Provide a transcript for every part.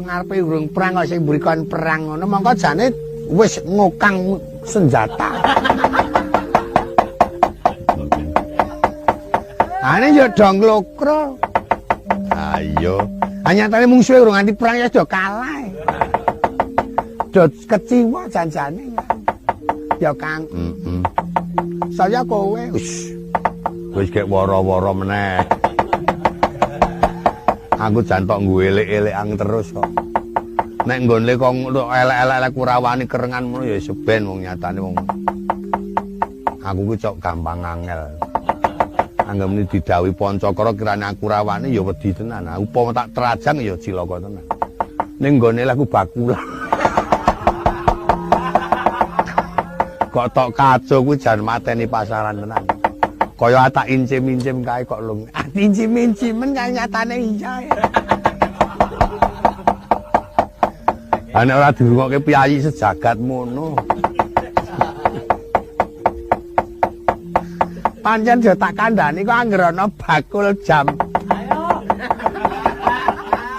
Pengarepe urung perang kok sing mburi kon perang ngono, mongko jane wis ngokang senjata. Ane yo do nglokro. Ayo. Nyatane mungsuhe urung nganti perang ya do kalah. Do keciwa janjane. Ya Kang. Heeh. Saya kowe. Wis. Wis gek wara-wara meneh. Aku jan tok nggo elek-elekan terus kok. Nek nggone kok elek-elek kurawani kerengan ngono ya seben wong nyatane wong. Aku ki cok gampang angel. Anggepne didhawuhi Pancakara kirane aku rawani ya wedi tenan. Upama tak terajang ya cilaka tenan. Ning nggone aku bakulan. Kok tok kaco kuwi jan mateni pasaran tenan. Kaya tak incim-incim kae kok lung. Incim-incimen kae nyatane iya. Nek ora dirungokke piyayi sejagat mono. Pancen yo tak kandhani kok anggere ana bakul jam. Ayo.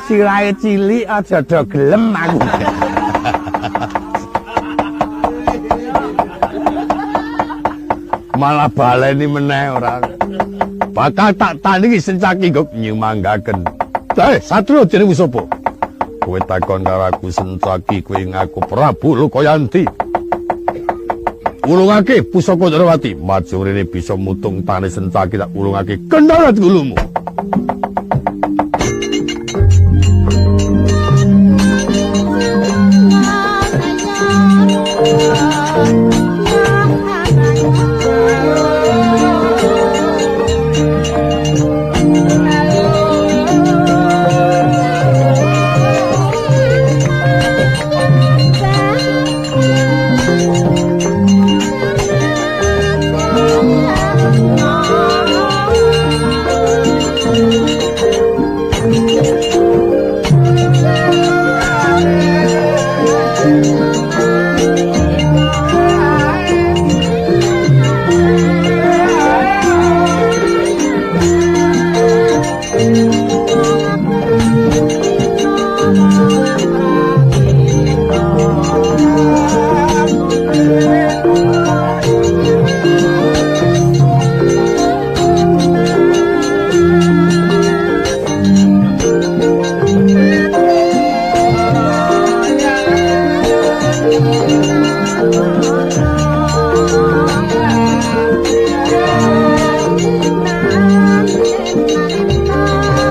Sirahe cilik aja do gelem aku. Malah baleni meneh ora. Bakal tak tandingi Sencaki nggo nyumanggaken. Eh, satrio jenengmu sapa? Kowe takon karo aku Sencaki, kowe ngaku Prabu Lokayanti. Ulungake pusaka Ndrawati, maju rene bisa mutung tane Sencaki tak ulungake kendharat gulumu.